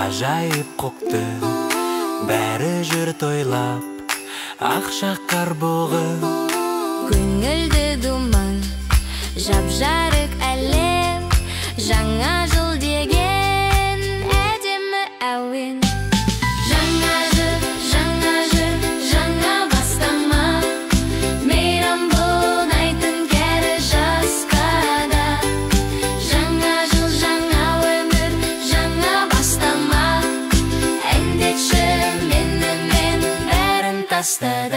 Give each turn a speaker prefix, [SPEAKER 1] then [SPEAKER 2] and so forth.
[SPEAKER 1] Ғажайып қоқты, бәрі жүр тойлап, ақша қар бұғы.
[SPEAKER 2] Көңілді думан, жап-жарық әлем, жаңа жыл деген әдемі әуен. Жаңа жыл, жаңа жыл, жаңа бастама, мейрам ұнайтын кәрі жасқа да. Жаңа жыл, жаңа өмір, жаңа бастама, әндетші менімен бәрін таста да.